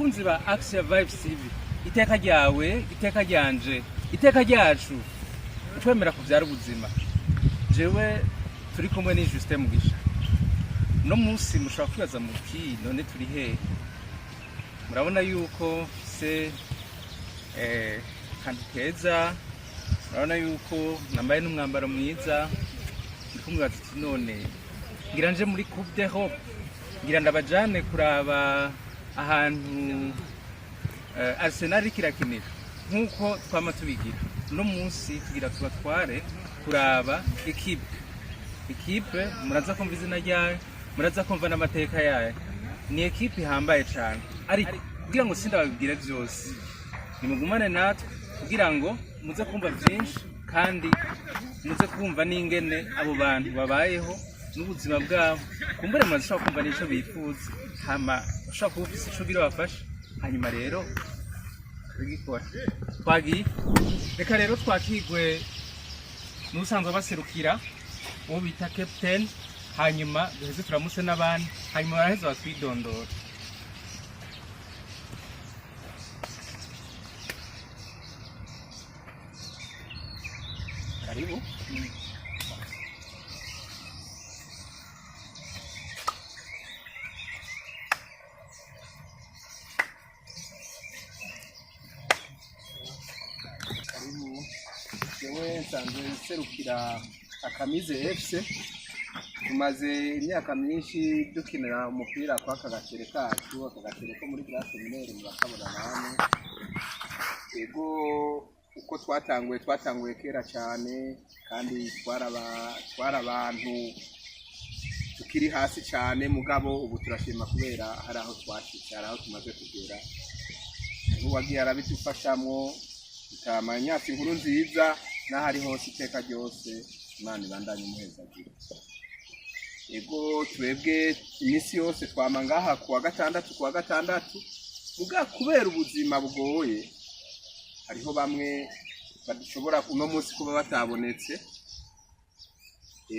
Bakunzi ba Axia Vibes TV, iteka ryawe, iteka ryanje, iteka ryacu, ukwemera kuvyara ubuzima. Jewe turi kumwe ni Justin Mugisha. No munsi mushobora kwibaza muti: none turi hehe? Murabona yuko mfise akantu keza, murabona yuko nambaye n'umwambaro mwiza. Ndiko mwibaza uti: none ngira nje muri Coupe d'Europe, ngira ndabajane kuraba ahantu Arsenal iriko irakinira nk'uko twama tubigira. Uno munsi tugira tubatware kuraba équipe. Muraza kumva izina ryayo, muraza kumva n'amateka yayo. Ni équipe ihambaye cane, ariko kugira ngo sindababwire vyose, nimugumane natwe kugira ngo muze kumva vyinshi, kandi muze kumva n'ingene abo bantu babayeho n'ubuzima bwabo. Kumbure murazishobora kumva n'ico bifuza, hama ushobora kuba ufise ico ugira bafashe, hanyuma rero tukabigikora. Twagiye, reka rero twakigwe n'usanzwe baserukira, uwo bita captain, hanyuma duheze turamutse n'abandi, hanyuma baraheza batwidondora. Karibu. Karibu. Jewe nsanzwe nserukira Akamize FC. Tumaze imyaka myinshi dukinira umupira kwa aka gatere kacu, aka gatere ko muri Grand Seminaire, murakabona namwe. Ego, uko twatanguye, twatanguye kera cyane, kandi twari abantu tukiri hasi cyane, mugabo ubu turashima kubera hari aho twashitse, hari aho tumaze kugera. Hariho uwagiye arabidufashamwo, tukamenya inkuru nziza n'aho ari hose iteka ryose. Imana ibandanye umuhezagira. Ego, twebwe iminsi yose twama ngaha kuwa gatandatu, kuwa gatandatu, muga kubera ubuzima bugoye hariho bamwe badashobora uno munsi kuba batabonetse.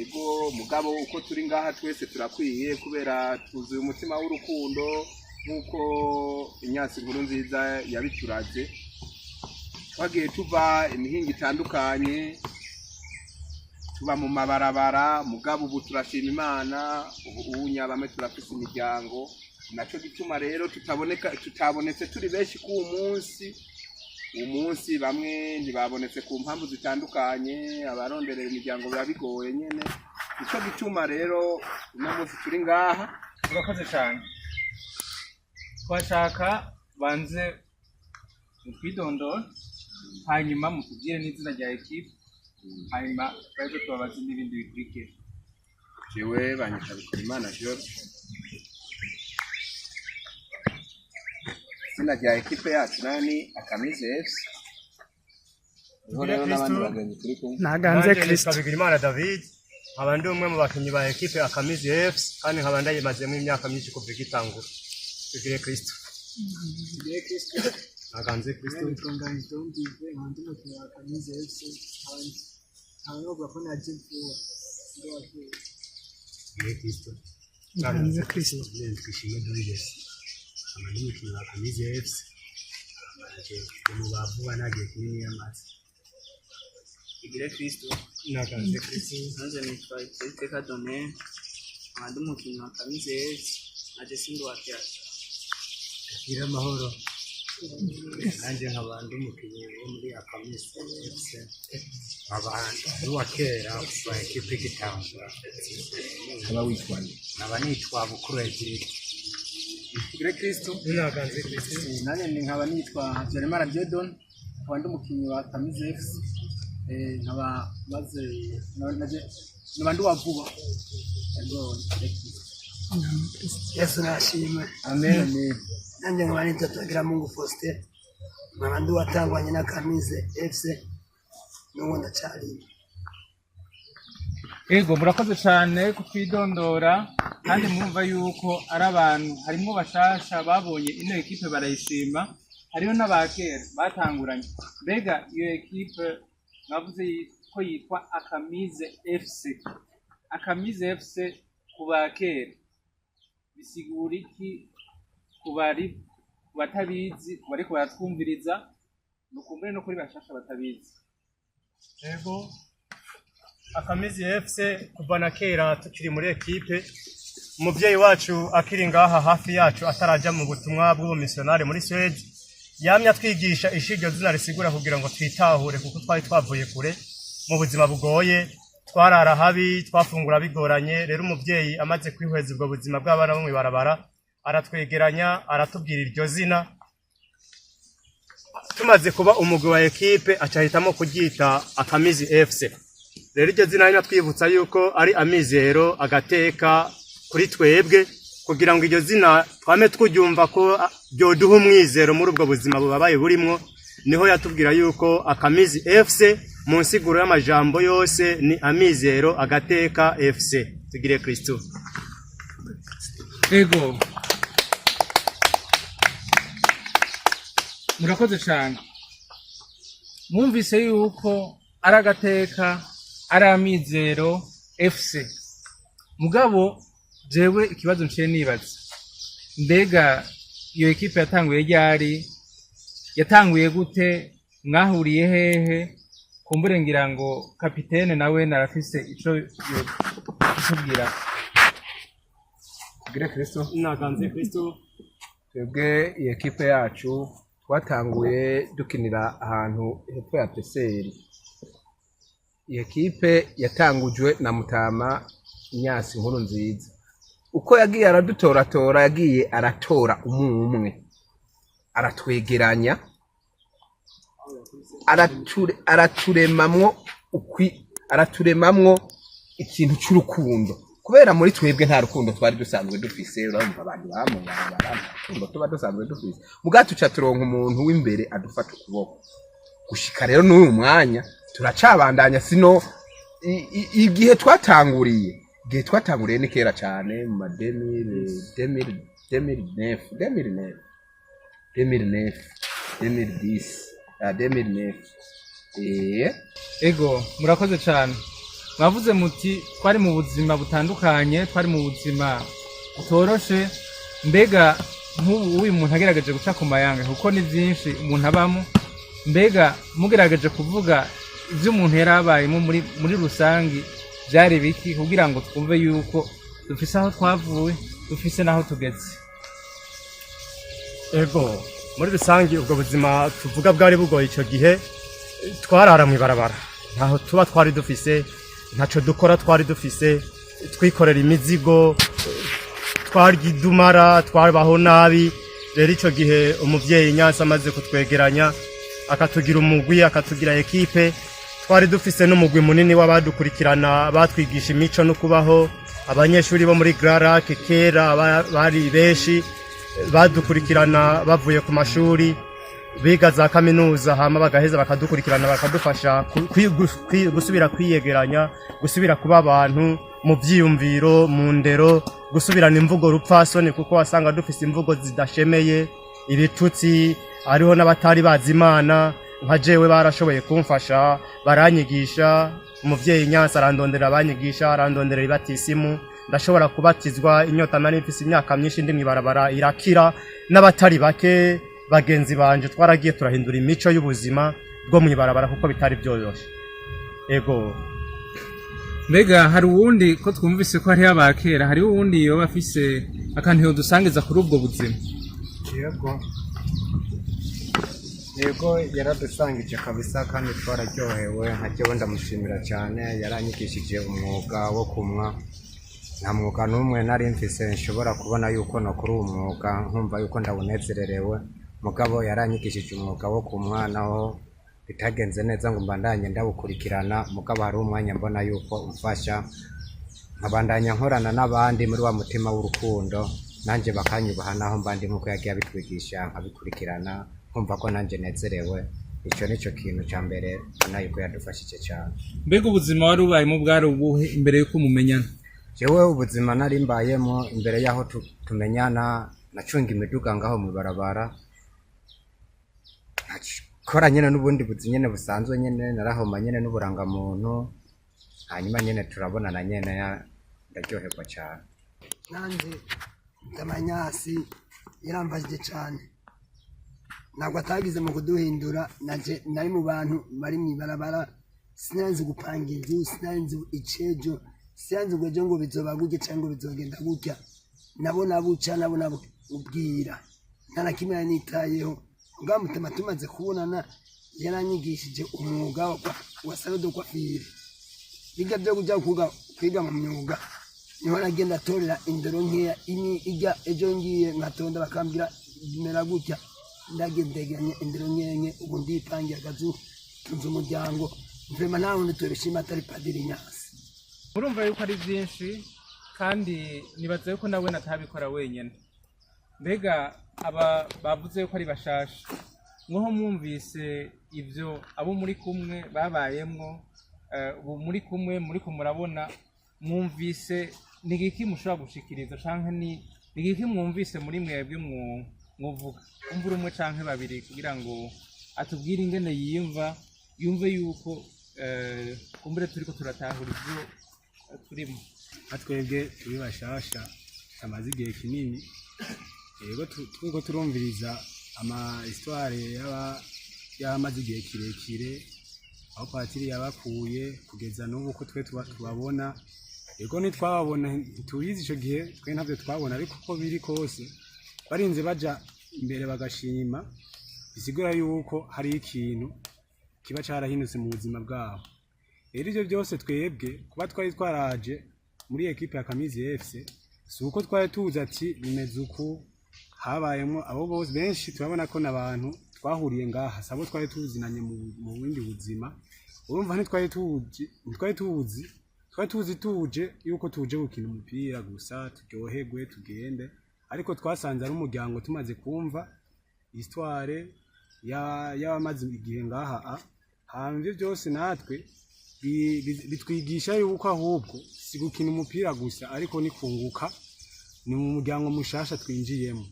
Ego, mugabo uko turi ngaha twese turakwiye, kubera twuzuye umutima w'urukundo nk'uko Inyasi Inkuru Nziza yabituraze. Twagiye tuva imihinga itandukanye, tuba mu mabarabara, mugabo ubu turashima Imana, ubu ubunya bamwe turafise imiryango. Naco gituma rero tutaboneka, tutabonetse turi benshi k'uwo munsi. Uwo munsi bamwe ntibabonetse ku mpamvu zitandukanye, abaronderera imiryango biba bigoye nyene. Nico gituma rero uno munsi turi ngaha. Urakoze cyane. Twashaka banze mutwidondore, hanyuma mutubwire n'izina rya équipe, hanyuma twaheze tubabaze n'ibindi bikurikira. Jewe banyita Bikorimana George. Izina rya équipe yacu nayo ni Akamize FC. Niho rero n'abandi bagenzi turi kumwe. Ntaganze Nanjye nitwa Kristo. Bigirimana David, nkaba ndi umwe mu bakinnyi ba équipe Akamizi FC, kandi nkaba ndayimazemo imyaka myinshi kuva igitangura. Bigire Kristo. Ntaganze Kristo. Nitwa Nganji Dive, nkaba ndi umukinnyi wa Kamize FC, nkaba novuga ko naje vuba ndi uwa kera. Bigire Kristo. Ntaganze Kristo. Twishime Douglas, nkaba ndi umukinnyi wa Akamizi FC, nkaba ndi mu ba vuba, nta gihe kinini yamaze. Igire Kristo. Ntaganze Kristo. Nanjye nitwa Iteka Domaine, nkaba ndi umukinnyi wa Kamize FC, naje sindi uwa kera. Gira amahoro. Nanjye nkaba ndi umukinnyi wo muri Akamizi FC, nkaba ndi uwa kera kuva équipe igitangura. Nkaba witwa nde? Nkaba nitwa Bukuru Egide. Igire Kristo. Ntaganze Kristo. Nanjye ni nkaba nitwa Habyarimana Diedon, nkaba ndi umukinnyi wa Kamize FC, nkaba maze nkaba ndi uwa vuba. Ego, Igire Kristo. Yesu nashimwe. Amen. Nanjye nkaba nitwa Twagiramungu Faustin, nkaba ndi uwatangwanye na Kamize FC, n'ubu ndacarimo. Ego, murakoze cyane kutwidondora, kandi mwumva yuko ari abantu harimo bashasha babonye ino équipe barayishima, hariho n'abakera batanguranye. Mbega iyo équipe mwavuze ko yitwa Akamize FC, Akamize FC ku bakera bisigura iki? Ku bari Ku batabizi, ku bariko baratwumviriza, nukumbure no kuri bashasha batabizi. Yego, Akamizi FC kuva na kera tukiri muri ekipe, umuvyeyi wacu akiri ngaha hafi yacu ataraja mu butumwa bw'ubumisiyonari muri Suède, yamye atwigisha isho iryo zina risigura kugira ngo twitahure, kuko twari twavuye kure mu buzima bugoye, twarara habi, twafungura bigoranye. Rero umuvyeyi amaze kwihweza ubwo buzima bw'abana bo mw'ibarabara, aratwegeranya, aratubwira iryo zina. Tumaze kuba umugwi wa ekipe, acahitamo kuryita Akamizi FC. Rero iryo zina rinatwibutsa yuko ari amizero, agateka kuri twebwe, kugira ngo iryo zina twame twuryumva ko ryoduha umwizero muri ubwo buzima bubabaye burimwo. Niho yatubwira yuko Akamizi FC mu nsiguro y'amajambo yose ni amizero, agateka FC. Tugire Kristo. Ego, murakoze cyane. Mwumvise yuko ari agateka, ari amizero FC. Mugabo jewe ikibazo nciye nibaza, mbega iyo ekipe yatanguye ryari? Yatanguye gute? Mwahuriye hehe? Kumbure ngira ngo kapitene nawe narafise ico yotubwira. Tugire Kristo. Naganze Kristo. Twebwe iyi ekipe yacu twatanguye dukinira ahantu hepfo ya peseri. Iyi ekipe yatangujwe na Mutama Nyasi Nkuru Nziza. Uko yagiye aradutoratora, yagiye aratora umwe umwe, aratwegeranya, araturemamwo araturemamwo ikintu c'urukundo, kubera muri twebwe nta rukundo twari dusanzwe dufise. Urumva abantu bamubarabara, nta rukundo tuba dusanzwe dufise. Muga tuca turonka umuntu w'imbere adufata ukuboko gushika rero n'uyu mwanya turacabandanya. Sino igihe twatanguriye ni kera cane, mu ma 2000, 2000, 2009, 2009, 2009, 2010, 2009. Ego, murakoze cyane. Mwavuze muti twari mu buzima butandukanye, twari mu buzima butoroshe. Mbega nk'ubu uyu muntu agerageje guca ku mayanga, kuko ni byinshi umuntu abamo, mbega mugerageje kuvuga ibyo umuntu yari abayemo muri rusangi byari biki, kugira ngo twumve yuko dufise aho twavuye, dufise n'aho tugeze? Ego, muri rusange ubwo buzima tuvuga bwari bugoye icyo gihe. Twarara mu ibarabara, ntaho tuba twari dufise, ntaco dukora twari dufise, twikorera imizigo, twarya idumara, twabaho nabi. Rero icyo gihe umuvyeyi Nyansa amaze kutwegeranya, akatugira umugwi, akatugira ekipe, twari dufise n'umugwi munini w'abadukurikirana, batwigisha imico no kubaho. Abanyeshuri bo muri Grarac kera bari benshi badukurikirana bavuye ku mashuri, biga za kaminuza, hama bagaheza bakadukurikirana, bakadufasha gusubira kwiyegeranya, gusubira kuba abantu mu vyiyumviro, mu ndero, gusubirana imvugo rupfasoni, kuko wasanga dufise imvugo zidashemeye, ibitutsi. Hariho n'abatari bazi Imana nka jewe, barashoboye kumfasha, baranyigisha. Umuvyeyi Nyansa arandondera abanyigisha, arandondera ibatisimu, ndashobora kubatizwa. Inyota nari mfise imyaka myinshi ndi mw'ibarabara irakira. N'abatari bake bagenzi banje twaragiye turahindura imico y'ubuzima bwo mw'ibarabara, kuko bitari byoroshe. Ego. Mbega hari uwundi, ko twumvise ko hariho abakera, hariho uwundi yoba afise akantu yodusangiza kuri ubwo buzima? Yego, yaradusangije kabisa kandi twararyohewe. Nka jewe ndamushimira cyane, yaranyigishije umwuga wo kumwa. Nta mwuga n'umwe nari mfise nshobora kubona yuko nokora uwo mwuga nkumva yuko ndawunezererewe, mugabo yaranyigishije umwuga wo kumwa, naho bitagenze neza ngo mbandanye ndawukurikirana. Mugabo hari umwanya mbona yuko umfasha, nkabandanya nkorana n'abandi muri wa mutima w'urukundo, nanjye bakanyubaha naho mbandi, nk'uko yagiye abitwigisha nkabikurikirana, nkumva ko nanjye nezerewe. Icyo nicyo kintu cya mbere mbona yuko yadufashije cyane. Mbega ubuzima wari ubayemo bwari ubuhe imbere y'uko mumenyana? Jewe ubuzima nari mbayemo imbere y'aho tumenyana, nacunga imiduga ngaho mu ibarabara, nkakora nyene n'ubundi buzi nyene busanzwe nyene, narahoma nyene n'uburangamuntu. Hanyuma nyene turabonana nyene, ndaryoherwa cyane. Nanjye Ndamanyasi yaramfashije cyane. Ntabwo atagize mu kuduhindura. Naje nari mu bantu bari mu ibarabara, sinari gupanga inzu, sinari nzi icejo, sinari nzi ngo ejo ngo bizoba gutya cyangwa ngo bizogenda gutya. Nabona buca, nabona ubwira, nta na kimwe nari nitayeho. Ubwa mutama tumaze kubonana yaranyigishije umwuga wa salon de coiffure, bijya byo kujya kwiga mu myuga. Niho nagenda atorera indero nkeya imwe ijya ejo ngiye nkatonda bakambwira bimera gutya, ndagendegeranya indero nkenke. Ubu ndipangiye akazu, tunze umuryango. Vraiment, nta wundi tubishima atari Padiri Nyasi. Murumva yuko ari byinshi, kandi nibaza yuko nawe natabikora wenyine. Mbega aba bavuze yuko ari bashasha, nkoho mwumvise ibyo abo muri kumwe babayemwo, ubu muri kumwe muri ko murabona, mwumvise ni igiki mushobora gushikiriza, canke ni igiki mwumvise muri mwebwe mwovuga? Umvura umwe canke babiri kugira ngo atubwire ingene yiyumva, yumve yuko kumbure turiko turatahura ivyo turimo. Nka twebwe turi bashasha, tumaze igihe kinini, yego, turiko turumviriza ama histoire y'abamaze igihe kirekire, aho patiri yabakuye kugeza n'ubu, ko twe tubabona. Yego, ntitwababona, ntitubizi ico gihe, twe ntavyo twabona, ariko uko biri kose barinze baja imbere bagashima, bisigura yuko hari ikintu kiba carahindutse mu buzima bwabo. Rero ivyo byose, twebwe kuba twari twaraje muri ekipe ya Kamizi FC, si uko twari tuzi ati bimeze uku. Habayemo abo bose benshi turabona ko n'abantu twahuriye ngaha, sabo twari tuzinanye mu bundi buzima. Urumva, ntitwari tuzi, twari tuzi tuje yuko tuje gukina umupira gusa, turyoherwe tugende, ariko twasanze ari umuryango. Tumaze kumva histoire y'abamaze igihe ngaha, hama ivyo byose natwe bitwigisha yuko ahubwo si gukina umupira gusa, ariko ni kunguka, ni mu muryango mushasha twinjiyemo.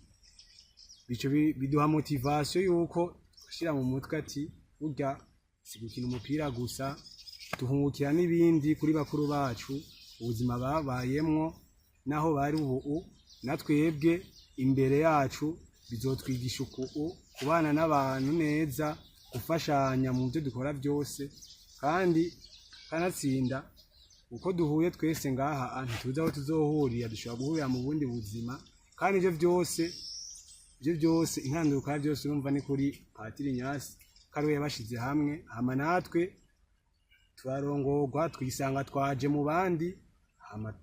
Bico biduha motivation yuko gushyira mu mutwe ati burya si gukina umupira gusa, duhungukira n'ibindi kuri bakuru bacu, ubuzima babayemwo naho bari ubu, na twebwe imbere yacu bizotwigisha uku kubana n'abantu neza, gufashanya mu byo dukora byose, kandi kanatsinda uko duhuye twese ngaha ntituzi aho tuzohurira, dushobora guhurira mu bundi buzima. Kandi ivyo byose intanduruko ya byose, urumva, ni kuri Patiri Nyasi, ko ariwe yabashize hamwe, hama natwe turarongorwa, twisanga twaje mu bandi. Hama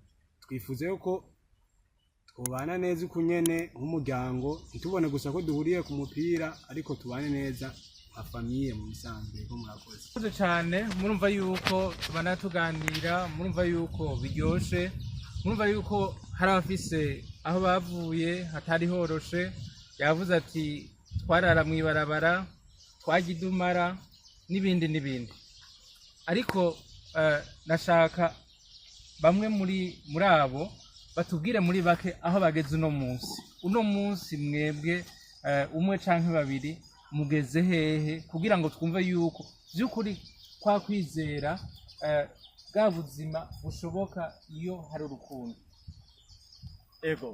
twifuza yuko twobana neza uku nyene nk'umuryango, ntitubone gusa ko duhuriye ku mupira, ariko tubane neza nka famille mu bisanzwe. Ko murakoze. Murakoze cyane. Murumva yuko tubana tuganira, murumva yuko biryoshe, murumva yuko hari abafise aho bavuye hatari horoshe. Yavuze ati twarara mw'ibarabara, twajya idumara n'ibindi n'ibindi. Ariko nashaka bamwe muri abo batubwire muri bake aho bageze uno munsi. Uno munsi mwebwe, umwe canke babiri, mugeze hehe, kugira ngo twumve yuko by'ukuri kwa kwizera, bwa buzima bushoboka iyo hari urukundo. Ego,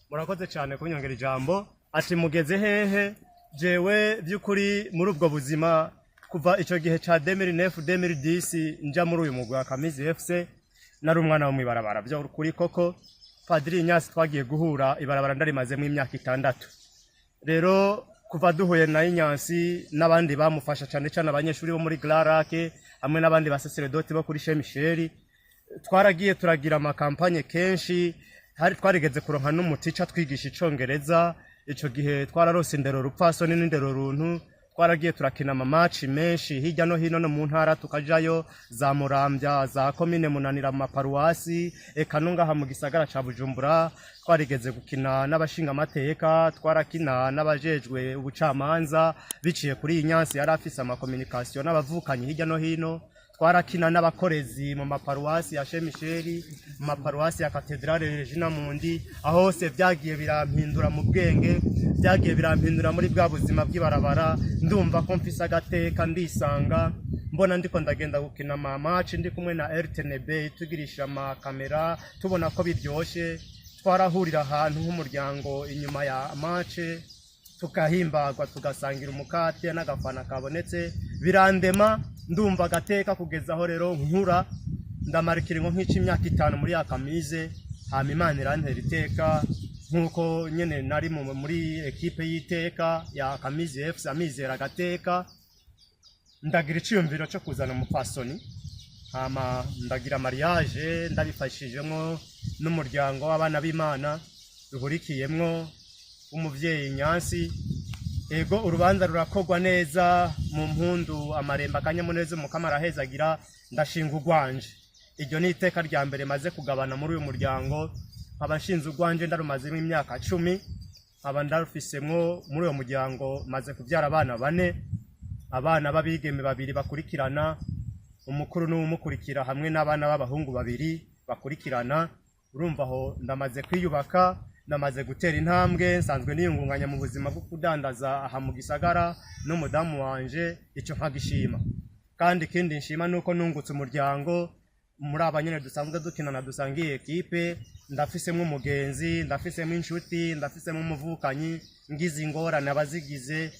murakoze cyane kunyongera ijambo. Ati mugeze hehe? Jewe by'ukuri muri ubwo buzima, kuva icyo gihe ca 2009, 2010, nja muri uyu mugwi wa Kamizi FC, nari umwana wo mw'ibarabara byo kuri koko. Padiri Inyasi twagiye guhura ibarabara ndarimazemo imyaka 6. Rero kuva duhuye na Inyansi n'abandi bamufasha, cyane cyane abanyeshuri bo muri Glarake hamwe n'abandi basaseredoti bo kuri Saint Michel, twaragiye turagira ama campagnes kenshi. Hari twarigeze kuronka n'umutica twigisha icongereza. Ico gihe twararose indero rupfasoni n'indero runtu. Twaragiye turakina ama matchs menshi hirya no hino, no mu ntara tukajayo, za Muramvya, za komine Munanira, mu maparuwasi, eka no ngaha mu gisagara ca Bujumbura. Twarigeze gukina n'abashingamateka, twarakina n'abajejwe ubucamanza biciye kuri iyi Nyansi, yari afise ama communications n'abavukanyi hirya no hino. Twarakina n'abakorezi mu maparuwasi ya Saint Michel, mu maparuwasi ya Katedrale Regina Mundi. Aho hose byagiye birampindura mu bwenge, byagiye birampindura muri bwa buzima bw'ibarabara. Ndumva ko mfise agateka, ndisanga mbona ndiko ndagenda gukina ama match ndi kumwe na RTNB, tugirisha amakamera, tubona ko biryoshe. Twarahurira ahantu nk'umuryango inyuma ya match. Tugahimbagwa, tugasangira umukate n'agafana kabonetse, birandema, ndumva agateka. Kugeza aho rero nkura, ndamara ikiringo nk'ic'imyaka 5 muri Akamize. Hama Imana irantera iteka, nk'uko nyene nari muri ekipe y'iteka ya Akamize FC, Amizero agateka. Ndagira iciyumviro cyo kuzana umupfasoni, hama ndagira mariage, ndabifashijemwo n'umuryango w'abana b'Imana ruhurikiyemwo w'umuvyeyi Nyansi. Ego, urubanza rurakorwa neza mu mpundu, amarembo, akanyamuneza, umukama arahezagira, ndashinga urwanje. Iryo ni iteka rya mbere maze kugabana muri uyu muryango. Nkaba nshinze urwanje, ndarumazemo imyaka 10, nkaba ndarufisemwo muri uwo muryango. Maze kubyara abana bane, abana b'abigeme babiri bakurikirana, umukuru n'uwumukurikira, hamwe n'abana b'abahungu babiri bakurikirana. Urumva aho ndamaze kwiyubaka, ndamaze gutera intambwe. Nsanzwe niyungunganya mu buzima bwo kudandaza aha mu gisagara n'umudamu wanje, icyo nkagishima. Kandi ikindi nshima nuko nungutse umuryango muri aba nyene dusanzwe dukinana, dusangiye ekipe. Ndafisemo umugenzi, ndafisemo inshuti, ndafisemo umuvukanyi. Ngize ingorane abazigize,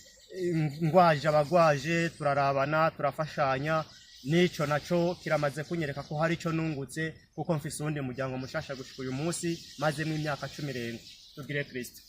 ngwaje abagwaje, turarabana, turafashanya. N'ico naco kiramaze kunyereka ko hari ico nungutse, kuko mfise uwundi muryango mushasha gushika uyu munsi mazemo imyaka 10 irenga. Tugire Kristo.